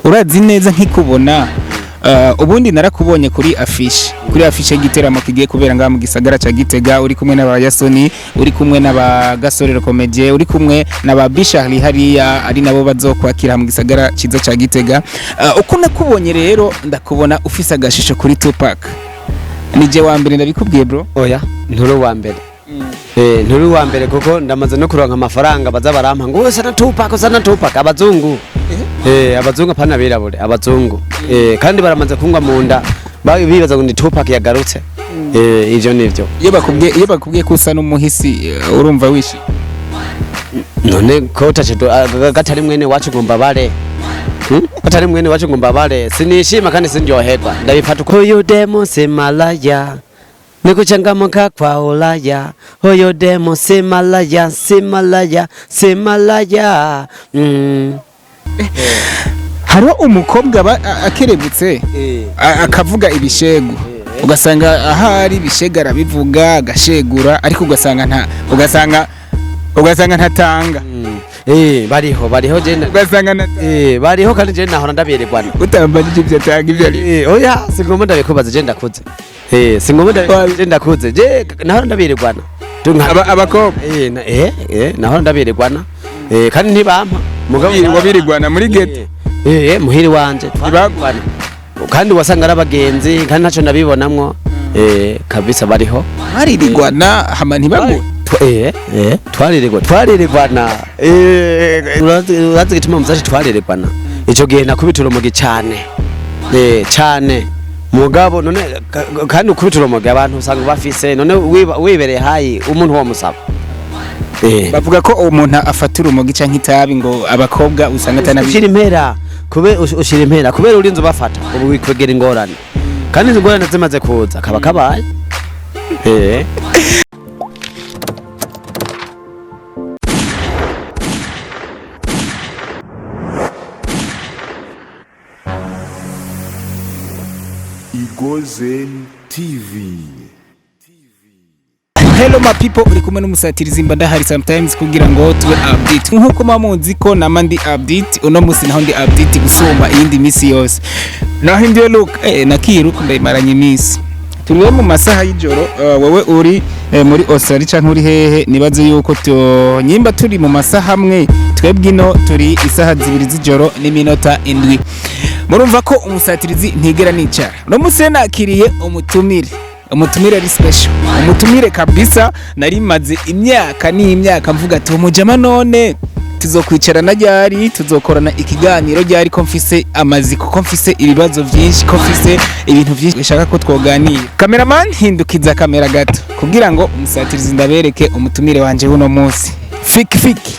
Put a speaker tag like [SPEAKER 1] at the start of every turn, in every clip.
[SPEAKER 1] Urazi neza nkikubona, ubundi narakubonye kuri affiche, kuri affiche y'igiteramo kigiye kubera ngaha mu gisagara ca Gitega, uri kumwe n'aba Yasoni, uri kumwe n'aba Gasorero Comedie, uri kumwe n'aba Bishahli hariya, ari nabo bazokwakira mu gisagara ciza ca Gitega. Uko nakubonye rero, ndakubona ufise agashusho kuri Tupac. Nije wa mbere ndabikubwiye, bro.
[SPEAKER 2] Oya, nturi uwa mbere. Nturi uwa mbere kuko ndamaze no kuronka amafaranga baza barampa ngo usa na Tupac, usa na Tupac. Abazungu, abazungu, apana abirabure, abazungu. Kandi baramaze kungwa mu nda, bibaza ngo ni Tupac yagarutse. Ivyo nivyo.
[SPEAKER 1] Iyo bakubwiye ko usa n'umuhisi, urumva wishimye?
[SPEAKER 2] None ko utace gatari mwene wacu ngo mbabare? Katari mwene wacu ngo mbabare, sinishima kandi sindyoherwa, ndabifata uko. Huyu demo si malaya, ni kuchangamuka kwa Ulaya. Huyu demo si malaya, si malaya, si malaya.
[SPEAKER 1] Hariho umukobwa aba akerebutse, akavuga ibishegu, ugasanga ahari ibishegu arabivuga agashegura, ariko ugasanga nta ugasanga ntatanga.
[SPEAKER 2] Bariho, bariho je
[SPEAKER 1] Ugasanga ntatanga.
[SPEAKER 2] Bariho kandi je nahora ndaberegwana.
[SPEAKER 1] Utambajije ibyo atanga ibyo ari.
[SPEAKER 2] Oya, singomba ndabikubaza, je ndakuze. Singomba je ndakuze, je nahora ndaberegwana.
[SPEAKER 1] Abakobwa?
[SPEAKER 2] Nahora ndaberegwana. Kandi ntibampa. Mugabo
[SPEAKER 1] Birirwa birigwana muri ghetto?
[SPEAKER 2] Muhiri wanje twarigwana. Kandi wasanga ari abagenzi kandi ntaco ndabibonamwo. Kabisa bariho.
[SPEAKER 1] Baririgwana hama ntibaguhe?
[SPEAKER 2] Twaririrwa, twaririrwana. Urazi igituma muzaci twaririrwana? Ico gihe nakubita urumogi cane. Cane. Mugabo none kandi ukubita urumogi abantu usanga bafise, none wibereye hayi umuntu wo musaba.
[SPEAKER 1] Bavuga ko umuntu afata urumogi canke itabi ngo abakobwa usanga atanabi.
[SPEAKER 2] Ushira impera kube ushira impera kubera urinze ubafata ubu wikwegera ingorane, kandi izo ngorane zimaze kuza kaba kabaye.
[SPEAKER 3] Igozen TV.
[SPEAKER 1] Hello my people, uri kumwe n'umusatirizi, mba ndahari sometimes kugira ngo tube update nkuko muba muzi ko nama ndi update. Uno musi naho ndi update gusumba iyindi misi yose, naho indiyo look nakiruka ndayimaranye iminsi. Turi mu masaha y'ijoro, wewe uri muri Australia canke uri hehe? Nibaze yuko nyimba turi mu masaha amwe, twebwe ino turi isaha 2 z'ijoro n'iminota 7. Murumva ko umusatirizi ntigera nicara. Uno musi rero nakiriye umutumire, umutumire ari special, umutumire kabisa. Nari maze imyaka n'imyaka mvuga ati umujama none tuzokwicarana ryari, tuzokorana ikiganiro ryari, ko mfise amaziko, ko mfise ibibazo byinshi, ko mfise ibintu byinshi bishaka ko twoganira. Cameraman, hindukiza kamera gato kugira ngo umusatirizi ndabereke umutumire wanje w'uno munsi. Fiki Fiki,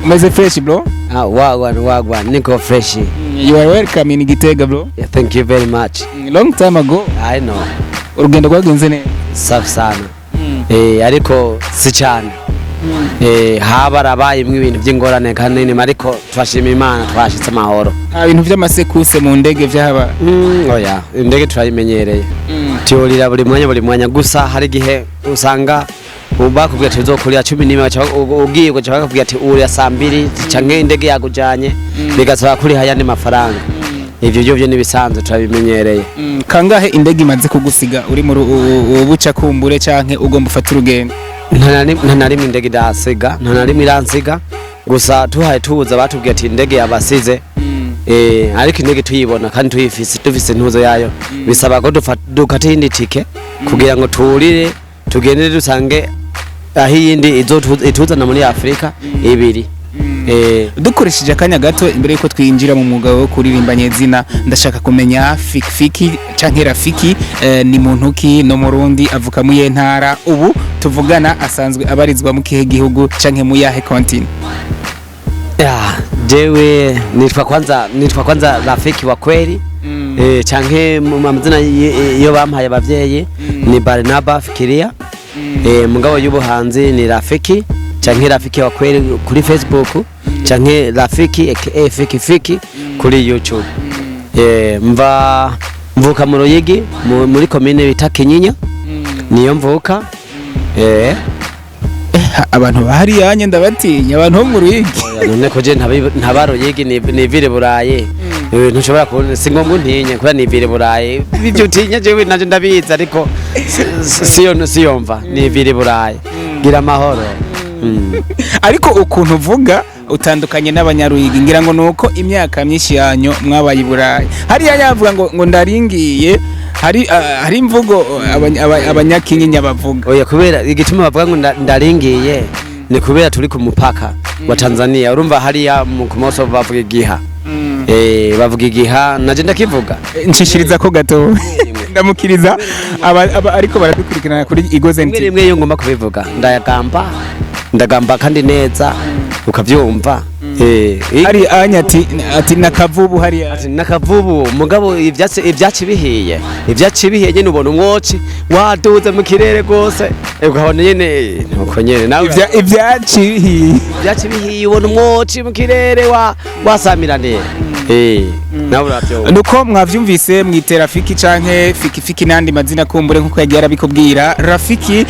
[SPEAKER 1] umeze fresh, bro?
[SPEAKER 2] Ah, wagwan, wagwan, niko fresh.
[SPEAKER 1] You are welcome in Gitega, bro.
[SPEAKER 2] Yeah, thank you very much.
[SPEAKER 1] Long time ago.
[SPEAKER 2] I know.
[SPEAKER 1] Urugendo rwagenze neza?
[SPEAKER 2] Safi sana. Ariko si cyane. Habarabayemwo ibintu by'ingorane kanini, ariko turashima Imana twashitse amahoro.
[SPEAKER 1] Nta bintu vy'amasekuse mu ndege vyahaba?
[SPEAKER 2] Oya, indege turayimenyereye. Tuyurira buri mwanya, buri mwanya. Gusa hari igihe usanga bakubwira ati uzokurira 11, ugiye ugaca bakubwira ati urira saa 2 canke indege yakujanye, bigasaba kuriha ayandi mafaranga. Ivyo byo nibisanzwe, turabimenyereye.
[SPEAKER 1] Kangahe indege imaze kugusiga uri mu buca kumbure canke ugomba ufata urugendo?
[SPEAKER 2] Nta na rimwe indege irasiga, nta na rimwe iransiga. Gusa tuhaye tubuza batubwiye ati indege yabasize. Ariko indege tuyibona kandi tuyifise, dufise intuzo yayo, bisaba ko dukata iyindi tike kugira ngo turire tugende dusange aho iyindi ituzana muri Afurika ibiri.
[SPEAKER 1] Dukoresheje akanya gato imbere yuko twinjira mu mwuga wo kuririmba nyezina, ndashaka kumenya Fiki Fiki canke Rafiki, ni muntu ki? No Murundi, avuka mu yihe ntara? Ubu tuvugana asanzwe abarizwa mu kihe gihugu canke mu yahe continent?
[SPEAKER 2] Ya, jewe nitwa kwanza Rafiki wa kweli, canke mu mazina iyo bampaye abavyeyi ni Barnaba Fikiria. Mugabo y'ubuhanzi ni Rafiki canke Rafiki wa kweli kuri Facebook, canke Rafiki aka Fiki Fiki kuri YouTube. Mva mvuka mu Ruyigi, muri komine bita Kinyinya niyo mvuka.
[SPEAKER 1] Abantu bahari yanye ndabatinya, abantu bo mu Ruyigi.
[SPEAKER 2] Oya, none ko je ntaba Ruyigi, nivire Burayi. Ntushobora kubona, si ngombwa untinye kubera nivire Burayi. Ibyo utinya jewe nanje ndabizi, ariko siyo siyomva nivire Burayi. Gira amahoro.
[SPEAKER 1] Ariko ukuntu uvuga utandukanye n'Abanyaruyigi, ngira ngo nuko imyaka myinshi yanyu mwabaye i Burayi. Hariya yavuga ngo ndaringiye, hari imvugo Abanyakinyinya bavuga.
[SPEAKER 2] Oya, kubera igituma bavuga ngo ndaringiye ni kubera turi ku mupaka wa Tanzania. Urumva hariya mu kumoso bavuga igiha. Bavuga igiha, naje ndakivuga.
[SPEAKER 1] Nshishiriza ko gato ndamukiriza ariko baradukurikirana kuri Igozen
[SPEAKER 2] Rimwe
[SPEAKER 1] TV.
[SPEAKER 2] rimwe iyo ngomba kubivuga ndayagamba, ndagamba kandi neza ukavyumva.
[SPEAKER 1] Hari anya ati nakavubu hariya.
[SPEAKER 2] Ati nakavubu, mugabo ivyatsi bihiye nyene ubona umwoci waduze mu kirere gose, ukabona nyene nuko nyene nawe.
[SPEAKER 1] Ivyatsi
[SPEAKER 2] Ivyatsi bihiye ubona umwoci mu kirere wa wasamiraniye, nawe uravyumva.
[SPEAKER 1] Nuko mwavyumvise, mwite Rafiki canke Fiki Fiki n'andi mazina kumbure nkuko yagiye arabikubwira. Rafiki,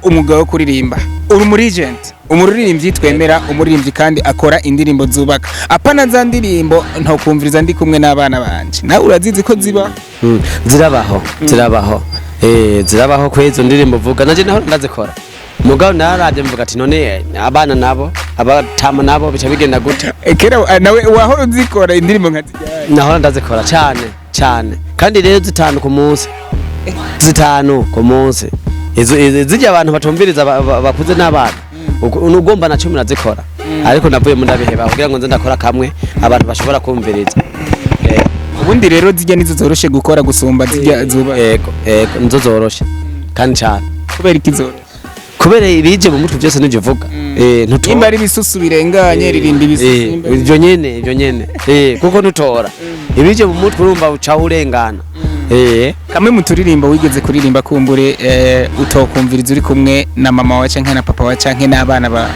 [SPEAKER 1] umwuga wo kuririmba, uri umu legend, umuririmbyi twemera, umuririmbyi kandi akora indirimbo zubaka, apana za ndirimbo ntokumviriza ndi kumwe n'abana banje. Nawe urazizi ko ziba.
[SPEAKER 2] Zirabaho, zirabaho, zirabaho kwezo ndirimbo vuga, naje naho ndazikora, mugabo nararavye mvuga ati none abana nabo, abatama nabo bica bigenda gute?
[SPEAKER 1] Kera nawe wahora uzikora indirimbo nka zijyanye?
[SPEAKER 2] Nahora ndazikora cyane cyane, kandi rero zitanu ku munsi, zitanu ku munsi. Izo zijya abantu batumviriza bakuze n'abana. Ugomba na 10 nazikora, ariko navuye mu ndabiheba kugira ngo nze ndakora kamwe abantu bashobora kumviriza.
[SPEAKER 1] Ubundi rero zijya nizo zoroshe gukora gusumba zijya zuba?
[SPEAKER 2] Ego, nizo zoroshe kandi cyane.
[SPEAKER 1] Kubera iki zoroshe?
[SPEAKER 2] Kubera ibije mu mutwe byose nivyo uvuga. Ntutora.
[SPEAKER 1] Nimba ari ibisusu birenganye, ririmba ibisusu.
[SPEAKER 2] Ivyo nyene, ivyo nyene, kuko ntutora ibije mu mutwe, urumva ucaho urengana.
[SPEAKER 1] Kamwe mu turirimbo wigeze kuririmba kumbure utokumviriza uri kumwe na mama wawe canke na papa wawe canke n'abana bawe?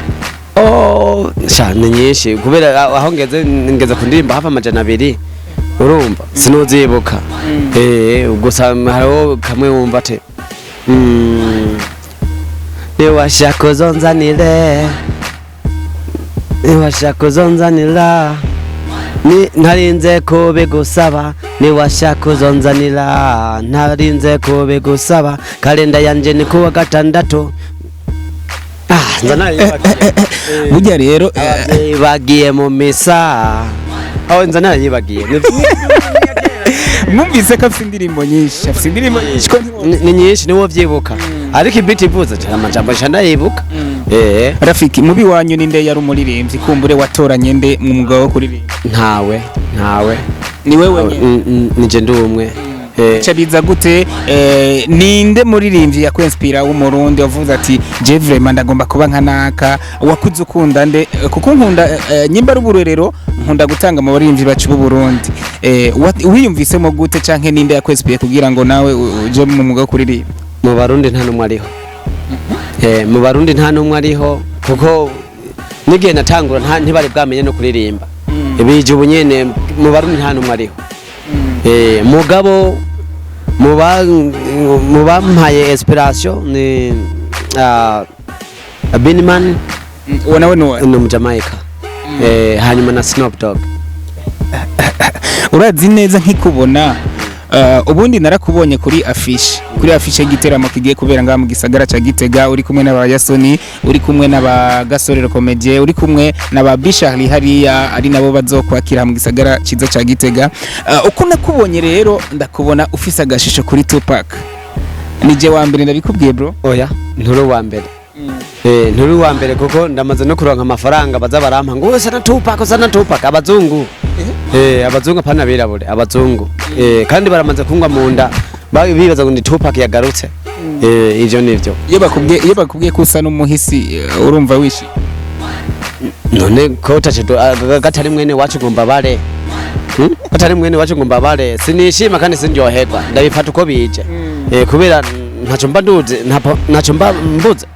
[SPEAKER 2] Oh, sha ni nyinshi, kubera aho ngeze ku ndirimbo hafi 200, urumva sinuzibuka. Gusa hariho kamwe wumva ati niwashaka uzonzanire, niwashaka uzonzanira, ni ntarinze kubigusaba, niwashaka uzonzanira, ntarinze kubigusaba, kalenda yanje ni kuwa gatandatu. Ah, nza.
[SPEAKER 1] Burya rero
[SPEAKER 2] Abavyeyi bagiye mu misa, aho nza narayibagiye.
[SPEAKER 1] Mwumvise ko afite indirimbo nyinshi, afite indirimbo nyinshi ko
[SPEAKER 2] Ni nyinshi, niwo vyibuka, ariko ibiti ivuze cyane amajambo nca ndayibuka.
[SPEAKER 1] Rafiki, mubi wanyu ninde yari umuririmbyi? Kumbure watoranye nde mu mwuga wo kuririmba?
[SPEAKER 2] Ntawe, ntawe.
[SPEAKER 1] Ni wewe nyene?
[SPEAKER 2] Nije ndi umwe.
[SPEAKER 1] Bica biza gute? Ninde muririmbyi yakwinspira w'Umurundi wavuze ati je vraiment ndagomba kuba nka naka? Wakuze ukunda nde? Kuko nkunda nyimba ari uburorero nkunda gutanga mu baririmbyi bacu b'u Burundi. Wiyumvisemo gute canke ninde yakwinspiye kugira ngo nawe uje mu mwuga wo kuririmba?
[SPEAKER 2] Mu Barundi nta n'umwe ariho. Mu Barundi nta n'umwe ariho, kuko n'igihe natangura nta ntibari bwamenye no kuririmba. Bije ubu nyene. Mu Barundi nta n'umwe ariho. Mugabo mu bampaye inspiration ni Beenie Man.
[SPEAKER 1] Uwo nawe ni uwa
[SPEAKER 2] Ni Umujamaika. Hanyuma na Snoop Dogg.
[SPEAKER 1] Urazi neza nkikubona, ubundi narakubonye kuri affiche, kuri affiche y'igiteramo kigiye kubera ngaha mu gisagara ca Gitega, uri kumwe n'aba Yasoni, uri kumwe n'aba Gasorero Comedie, uri kumwe n'aba Bishahli hariya, ari nabo bazokwakira mu gisagara ciza ca Gitega. Uko nakubonye rero, ndakubona ufise agashisho kuri Tupac. Nije wa mbere ndabikubwiye, bro.
[SPEAKER 2] Oya, nturi uwa mbere. Nturi uwa mbere, kuko ndamaze no kuronka amafaranga baza barampa ngo usa na Tupac, usa na Tupac. Abazungu, abazungu, apana abirabure, abazungu. Kandi baramaze kungwa mu nda, bibaza ngo ni Tupac yagarutse. Ivyo nivyo.
[SPEAKER 1] Iyo bakubwiye ko usa n'umuhisi, urumva wishimye?
[SPEAKER 2] None ko utace gatari mwene wacu ngo mbabare? Katari mwene wacu ngo mbabare, sinishima kandi sindyoherwa, ndabifata uko bije. Kubera ntaco mba nduze, ntaco mba mbuze.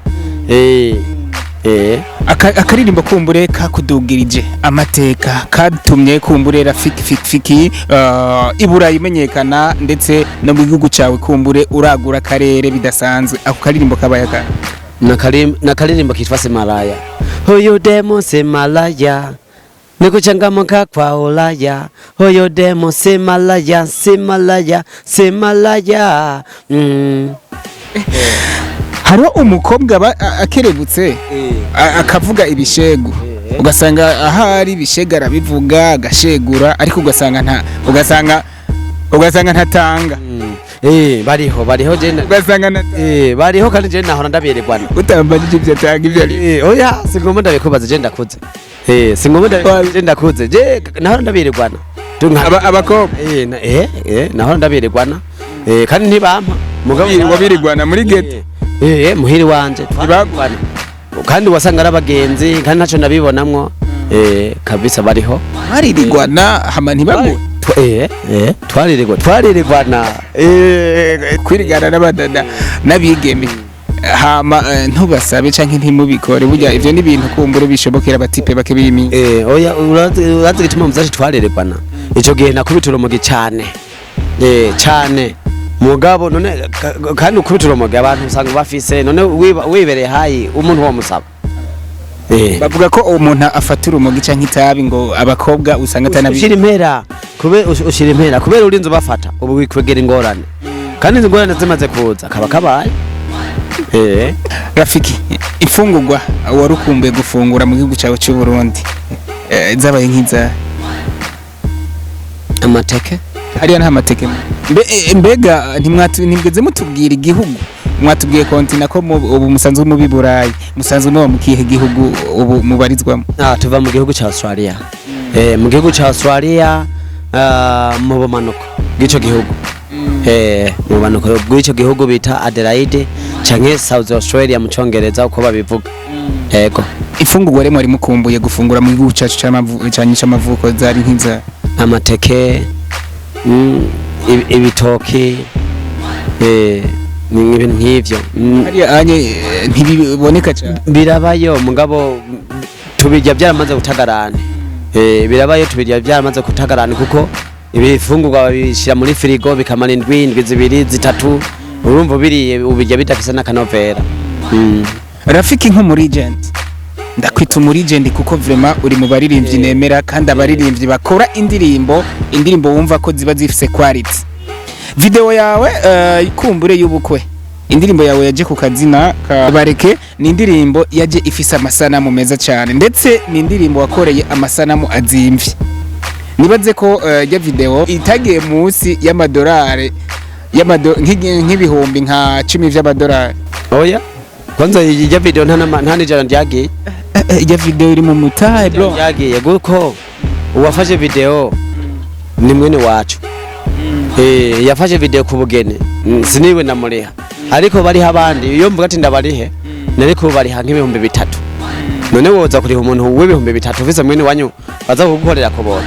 [SPEAKER 1] Akaririmbo kumbure kakudugirije amateka, katumye kumbure Rafiki Fiki Fiki iburayi imenyekana, ndetse no mu gihugu cyawe kumbure uragura akarere bidasanzwe, ako karirimbo kabaye aka
[SPEAKER 2] Nakaririmbo kitwa Simalaya. Huyu demo Simalaya. Ni kuchangamuka kwa Ulaya, huyo demo si malaya, si malaya, si malaya.
[SPEAKER 1] Hariho umukobwa aba akerebutse, akavuga ibishegu, ugasanga ahari ibishegu arabivuga agashegura, ariko ugasanga nta ugasanga ntatanga.
[SPEAKER 2] Bariho, bariho, je
[SPEAKER 1] Ugasanga ntatanga.
[SPEAKER 2] Bariho kandi je nahora ndaberegwana.
[SPEAKER 1] Utambajije ibyo atanga ibyo ari.
[SPEAKER 2] Oya, singomba ndabikubaza, je ndakuze. Singomba je ndakuze, je nahora ndaberegwana.
[SPEAKER 1] Abakobwa?
[SPEAKER 2] Nahora ndaberegwana. Kandi ntibampa mugabo.
[SPEAKER 1] Wabirigwana muri ghetto?
[SPEAKER 2] Muhiri wanje.
[SPEAKER 1] Ntibagwa?
[SPEAKER 2] Kandi wasanga ari abagenzi, kandi ntaco nabibonamwo. Kabisa bariho.
[SPEAKER 1] Baririgwana hama ntibagu
[SPEAKER 2] Twaririrwa, twaririrwana.
[SPEAKER 1] Kwirigana n'abadada n'abigeme hama ntubasabe canke ntimubikore, burya ivyo ni ibintu kumbura bishobokera abatipe bake b'imi.
[SPEAKER 2] Oya, urazi igituma muzaci twarerekwana ico gihe? Nakubita urumogi cane, cane, mugabo none kandi ukubita urumogi abantu usanga bafise, none wibereye hayi umuntu wo musaba.
[SPEAKER 1] Bavuga ko umuntu afata urumogi canke itabi ngo abakobwa usanga atanabi.
[SPEAKER 2] Ushira impera ushira impera kubera urinze ubafata, ubu wikwegera ingorane, kandi izo ngorane zimaze kuza kaba kabaye.
[SPEAKER 1] Rafiki, imfungurwa wari ukumbuye gufungura mu gihugu cyawe cy'u Burundi zabaye nk'iza?
[SPEAKER 2] Amateke.
[SPEAKER 1] Hariya nta mateke. Mbega ntimwigeze mutubwira igihugu, mwatubwiye continent ko ubu musanzwe mubi Burayi, musanzwe muba mu kihe gihugu ubu mubarizwamo?
[SPEAKER 2] Ah, tuva mu gihugu ca Australia. Mu gihugu ca Australia, mu bumanuko bw'ico gihugu. Mu bumanuko bw'ico gihugu bita Adelaide canke South Australia mu Congereza uko babivuga. Yego.
[SPEAKER 1] Imfungurwa rero mwari mukumbuye gufungura mu gihugu cyacu cyanyu c'amavuko zari nk'iza?
[SPEAKER 2] Amateke, ibitoki, ni ibintu nk'ivyo.
[SPEAKER 1] Hariya anye ntibiboneka cyane?
[SPEAKER 2] Birabayo, mugabo tubirya byaramaze gutagarana. Birabayo, tubirya byaramaze kutagarana, kuko ibifungurwa babishyira muri firigo bikamara indwi, indwi 2, 3, urumva ubiriye ubirya bidafise n'akanovera.
[SPEAKER 1] Rafiki, nk'umu legend, ndakwita umu legend kuko vraiment uri mu baririmbyi nemera, kandi abaririmbyi bakora indirimbo, indirimbo wumva ko ziba zifise quality. Video yawe ikumbure y'ubukwe, indirimbo yawe yaje ku kazina ka Bareke, ni indirimbo yaje ifise amasanamu meza cyane, ndetse ni indirimbo wakoreye amasanamu azimvye. Nibaze ko ya video itagiye munsi y'amadolari nk'ibihumbi nka 10 vy'amadolari.
[SPEAKER 2] Oya, kwanza ijya video nta n'ijana ryagiye.
[SPEAKER 1] Ijya video iri mu mutahe, bro.
[SPEAKER 2] Ryagiye kuko uwafashe video ni mwene wacu. Yafashe video ku bugeni. Siniwe ndamuriha, ariko bariho abandi iyo mvuga ati ndabarihe nari kubariha nk'ibihumbi 3. None woza kuriha umuntu w'ibihumbi 3 ufise mwene wanyu baza kugukorera kubona?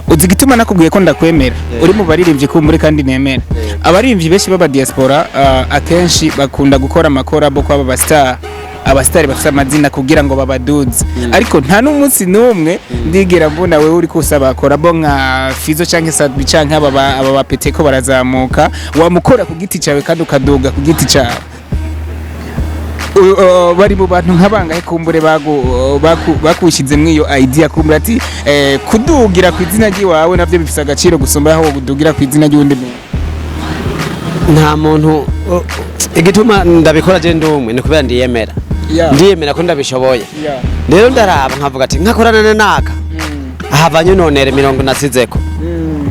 [SPEAKER 1] Uzi igituma nakubwiye ko ndakwemera? Uri mu baririmbyi kumbure kandi nemera. Abaririmbyi benshi b'aba diaspora akenshi bakunda gukora ama collabo kw'aba ba star, abasitari bafite amazina, kugira ngo babaduze, ariko nta n'umunsi n'umwe ndigera mbona wewe uri kusaba collabo nka Fizo canke Sadbi canke aba bapete ko barazamuka, wamukora ku giti cyawe kandi ukaduga ku giti cyawe. Bari mu bantu nk'abangahe kumbure bakushyizemwo iyo idea kumbure ati kudugira ku izina ry'iwawe navyo bifise agaciro gusumba aho kudugira ku izina ry'uwundi muntu?
[SPEAKER 2] Nta muntu. Igituma ndabikora je ndi umwe ni kubera ndiyemera. Ndiyemera ko ndabishoboye. Rero ndaraba nkavuga ati nkakorana na naka ahava nyononera imirongo nasizeko,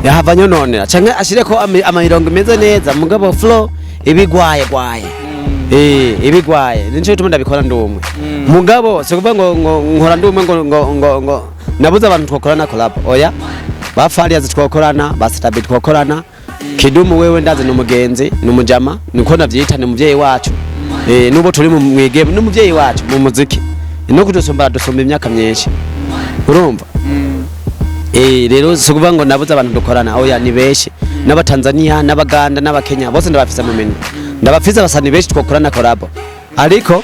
[SPEAKER 2] yahava nyononera canke ashireko amamirongo imeze neza, mugabo flow ibigwaye gwaye, ibigwaye. Nico gituma ndabikora ndi umwe. Mugabo si kuvuga ngo nkora ndi umwe ngo nabuze abantu twokorana collab. Oya, ba Farias twokorana, ba Satabi twokorana, Kidumu wewe ndazi ni umugenzi, ni umujama, niko navyita, ni umuvyeyi wacu. Nubwo turi mu mwigeme, ni umuvyeyi wacu mu muziki, no kudusumba dusumba imyaka myinshi, urumva. Rero si ukuvuga ngo nabuze abantu dukorana, oya, ni benshi, n'abatanzania n'abaganda n'abakenya bose ndabafise mu minwe, ndabafise abasani benshi twokorana collabo, ariko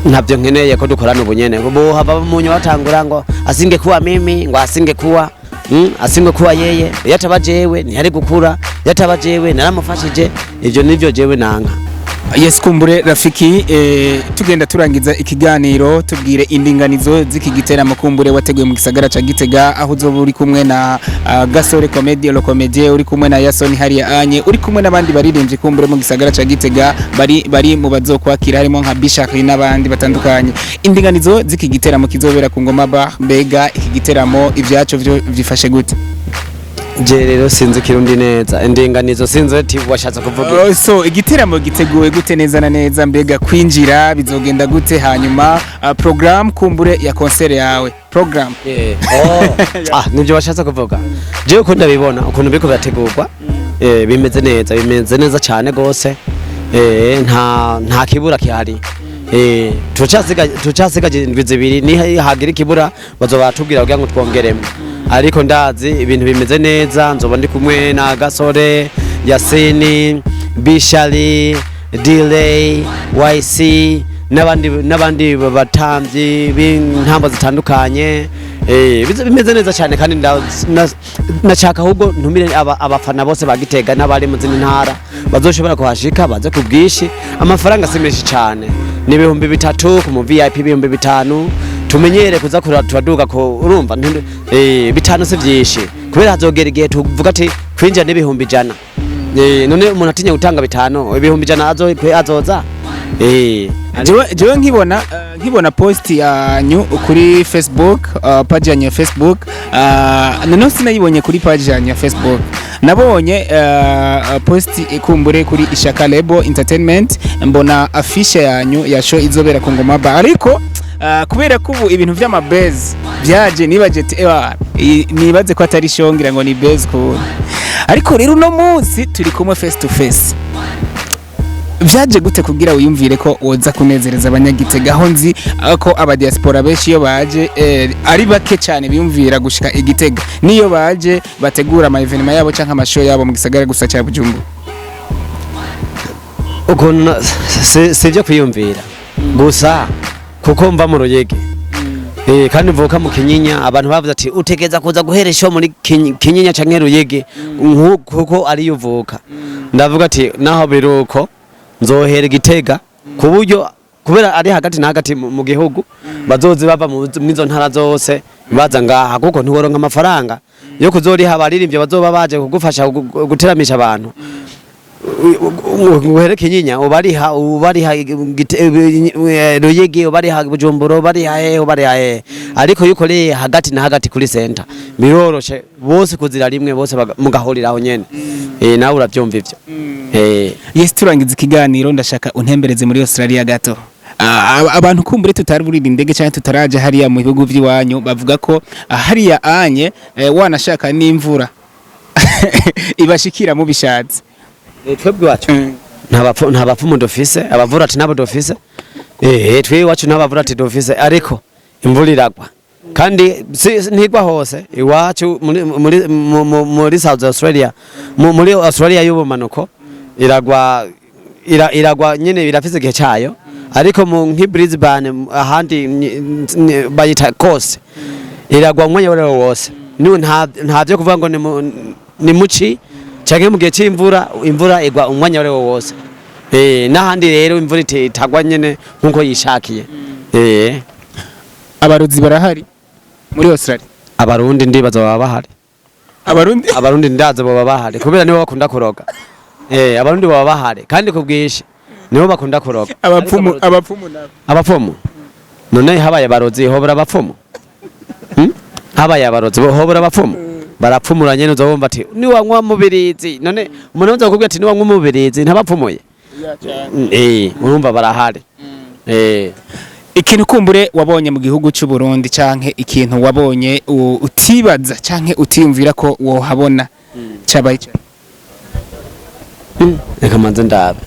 [SPEAKER 2] ntabyo nkeneye ko dukorana ubu nyene. Bohava munyo batangura ngo asinge kuwa mimi, ngo asinge kuwa asinge kuwa yeye, yataba jewe ntiyari gukura, yataba jewe naramufashije. Ivyo nivyo jewe nanka.
[SPEAKER 1] Yes, kumbure Rafiki, tugenda turangiza ikiganiro, tubwire indinganizo z'iki giteramo kumbure wateguye mu gisagara ca Gitega, aho uzoba uri kumwe na Gasore Comedy le Comedien, uri kumwe na Yason hariya anye, uri kumwe n'abandi baririmbyi kumbure mu gisagara ca Gitega bari mu bazokwakira, harimo nka Bishakri n'abandi batandukanye. Indinganizo z'iki giteramo kizobera ku Ngoma Bar, mbega iki giteramo ivyaco vyo vyifashe gute?
[SPEAKER 2] Je rero sinzi Kirundi neza, indinganizo sinzi ati washatse kuvuga iki.
[SPEAKER 1] Oh, so igiteramo giteguwe gute neza na neza? Mbega kwinjira bizogenda gute? Hanyuma program kumbure ya concert yawe, program.
[SPEAKER 2] Oh. Ah, nibyo washatse kuvuga. Jewe uko ndabibona, ukuntu biriko birategurwa, bimeze neza, bimeze neza cyane gose. Nta kibura kihari. Turacasigaje indwi 2, ni hagira ikibura bazoba batubwira kugira ngo twongeremo, ariko ndazi ibintu bimeze neza. Nzoba ndi kumwe na Gasore, Yasini, Bishali, Delay, YC n'abandi batambyi b'intambo zitandukanye. Bimeze neza cyane, kandi nashaka ahubwo ntumire abafana bose ba Gitega n'abari mu zindi ntara bazoshobora kuhashika, baze ku bwinshi. Amafaranga si menshi cyane, ni 3000 ku mu VIP, 5000. Tumenyere kuza turaduga ko urumva 5 si byinshi, kubera hazogera igihe tuvuga ati kwinjira n'100,000. None umuntu atinya gutanga 5, 100,000 azoza.
[SPEAKER 1] Jewe nkibona post yanyu kuri Facebook, page yanyu ya Facebook, noneho sinayibonye kuri page yanyu ya Facebook, nabonye post ikumbure kuri Ishaka Lebo Entertainment, mbona affiche yanyu ya show izobera ku Ngoma Bar, ariko kubera ko ubu ibintu vy'amabase byaje, nibaje ati ewa nibaze ko atari show, ngira ngo ni base ku. Ariko rero uno munsi turi kumwe face to face. Vyaje gute kugira wiyumvire ko woza kunezereza abanyagitega, aho nzi ko abadiaspora benshi iyo baje ari bake cyane biyumvira gushika igitega, niyo baje bategura ama événement yabo canke amashow yabo mu gisagara gusa ca Bujumbura?
[SPEAKER 2] Ukuntu si ibyo kwiyumvira gusa, kuko mva mu Ruyigi, kandi mvuka mu Kinyinya. Abantu bavuze ati utegeza kuza guhera show muri Kinyinya canke Ruyigi, kuko ariyo uvuka. Ndavuga ati naho biruko nzohera Gitega, ku buryo kubera ari hagati na hagati mu gihugu, bazozi bava mw'izo ntara zose baza ngaha, kuko ntiworonka amafaranga yo kuzoriha abaririmbyi bazoba baje kugufasha guteramisha abantu uhere Kinyinya, ubariha Ruyigi, ubariha Bujumbura, ubariha hehe, ubariha hehe. Ariko iyo ukoreye hagati na hagati kuri center, biroroshe bose kuzira rimwe, bose mugahurira aho nyene. Nawe uravyumva ivyo.
[SPEAKER 1] Yes, turangiza ikiganiro, ndashaka untembereze muri Australia gato. Abantu kumbure tutari burira indege cyangwa tutaraje hariya mu bihugu by'iwanyu bavuga ko hariya anye wanashaka n'imvura ibashikira mu bishatse.
[SPEAKER 2] Twebwe iwacu nta bapfumu dufise, abavura ati nabo dufise. Twe iwacu nta bavura ati dufise, ariko imvura iragwa kandi ntigwa hose. Iwacu muri South Australia, muri Australia y'ubumanuko iragwa, iragwa nyene, irafise igihe cayo, ariko mu nk'i Brisbane, ahandi bayita kose, iragwa umwanya wariwo wose. Niwe nta vyo kuvuga ngo ni muci canke mu gihe c'imvura, imvura igwa umwanya wariwo wose. N'ahandi rero imvura itagwa nyene nkuko yishakiye.
[SPEAKER 1] Abarozi barahari muri Australia?
[SPEAKER 2] Abarundi ndibaza baba bahari.
[SPEAKER 1] Abarundi?
[SPEAKER 2] Abarundi ndaza baba bahari, kubera nibo bakunda kuroga. Abarundi baba bahari kandi ku bwinshi, nibo bakunda kuroga.
[SPEAKER 1] Abapfumu?
[SPEAKER 2] Ariko
[SPEAKER 1] Abapfumu nabo?
[SPEAKER 2] Abapfumu none habaye abarozi hobora abapfumu? Habaye abarozi hobora abapfumu? Barapfumura nyene. Uzobumva ati niwanywa mubirizi. None umuntu aza kukubwira ati niwanywa umubirizi, ntabapfumuye? Urumva barahari.
[SPEAKER 1] Ikintu kumbure wabonye mu gihugu cy'u Burundi, canke ikintu wabonye utibaza canke utiyumvira ko wohabona, cabaye ico?
[SPEAKER 2] Reka manze ndabe.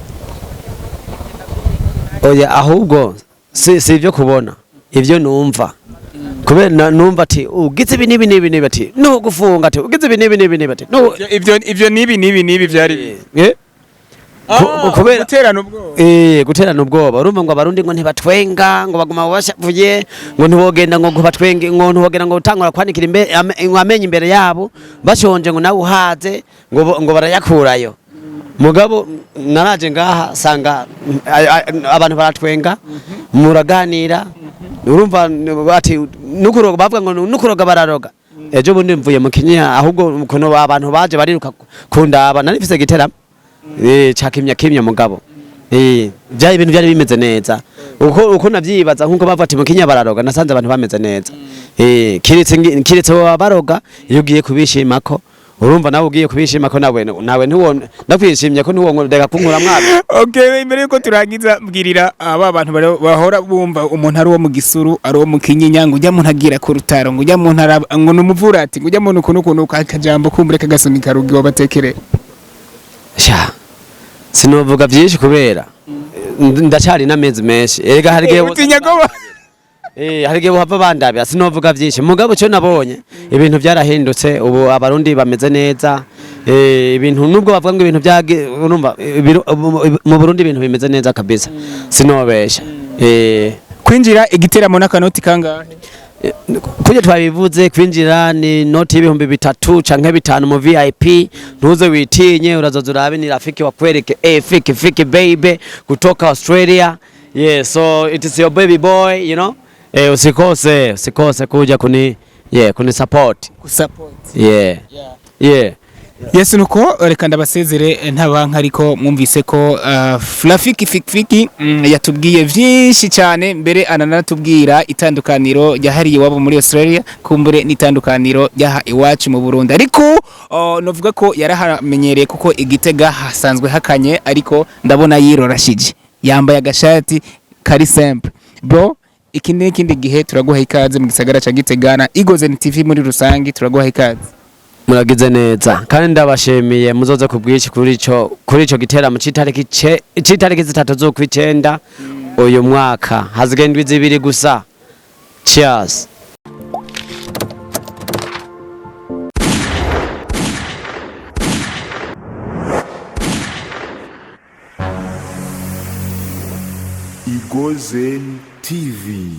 [SPEAKER 2] Oya, ahubwo si ibyo kubona, ibyo numva, kubera numva ati ugize ibi n'ibi n'ibi n'ibi, ati nugufunga, ati ugize ibi n'ibi n'ibi n'ibi, ati nu
[SPEAKER 1] Ivyo nibi nibi nibi vyari
[SPEAKER 2] Kubera
[SPEAKER 1] guterana ubwoba.
[SPEAKER 2] Guterana ubwoba. Urumva ngo abarundi ngo ntibatwenga, ngo baguma bashavuye, ngo ntiwogenda ngo batwenge, ngo ntiwogenda ngo utangura kwanikira ngo amenyo imbere yabo bashonje, ngo nawe uhaze, ngo ngo barayakurayo. Mugabo naraje ngaha sanga abantu baratwenga, muraganira. Urumva ati nukuroga, bavuga ngo nukuroga bararoga. Ejo bundi mvuye mu Kinyinya, ahubwo ukuntu abantu baje bariruka kundaba, nari mfise igiteramo ca kimya kimya. Mugabo byari ibintu byari bimeze neza uko navyibaza, nkuko bavuga ati mu Kinyinya bararoga, nasanze abantu bameze neza. Kiretse baba baroga iyo ugiye kubishimako. Urumva nawe ugiye kubishimako, nawe ntiwo ndakwishimye ko ntiwo reka kunkura mwabi.
[SPEAKER 1] Okay, imbere yuko turangiza, mbwirira aba bantu bahora bumva umuntu ari uwo mu Gisuru, ari uwo mu Kinyinya, ngo ujya muntu agira ku rutaro, ngo ujya muntu ngo ni umuvurati, ngo ujya muntu ukuntu ukuntu, akajambo kumbure kagasunika rugi wabatekere.
[SPEAKER 2] Sha, sinovuga byinshi kubera ndacari n'amezi menshi. Erega hari igihe
[SPEAKER 1] Utinya ko
[SPEAKER 2] hari igihe buhava bandabira. Sinovuga byinshi, mugabo cyo nabonye ibintu byarahindutse. Ubu Abarundi bameze neza. Ibintu nubwo bavuga ngo ibintu byage, urumva mu Burundi ibintu bimeze neza kabisa, sinobesha.
[SPEAKER 1] Kwinjira igiteramo n'akanoti kangahe?
[SPEAKER 2] Kujya twabivuze, kwinjira ni noti y'3000 canke 5000 mu VIP. Ntuze witinye, urazoza urabe ni rafiki wa kweli fiki fiki baby kutoka Australia. Yeah, so it is your baby boy. Usikose, usikose kuja kuni, yeah, kuni support.
[SPEAKER 1] Kusupport.
[SPEAKER 2] Yeah.
[SPEAKER 1] Yesu, nuko reka ndabasezere ntabanka, ariko mwumvise ko Rafiki Fikifiki yatubwiye vyinshi cyane, mbere ananatubwira itandukaniro ryahariye iwabo muri Australia, kumbure n'itandukaniro ryaha iwacu mu Burundi. Ariko novuga ko yarahamenyereye kuko igitega hasanzwe hakanye, ariko ndabona yirorashije, yambaye agashati kari simple. Bro, ikindi n'ikindi gihe turaguha ikaze mu gisagara ca Gitega na Igozen TV muri rusangi, turaguha ikaze.
[SPEAKER 2] Muragize neza kandi ndabashimiye. Muzoze ku bwinshi kuri ico giteramo c'itariki 3 z'ukwicenda uyu mwaka. Hasigaye indwi 2 gusa. Cheers.
[SPEAKER 3] Igozen TV.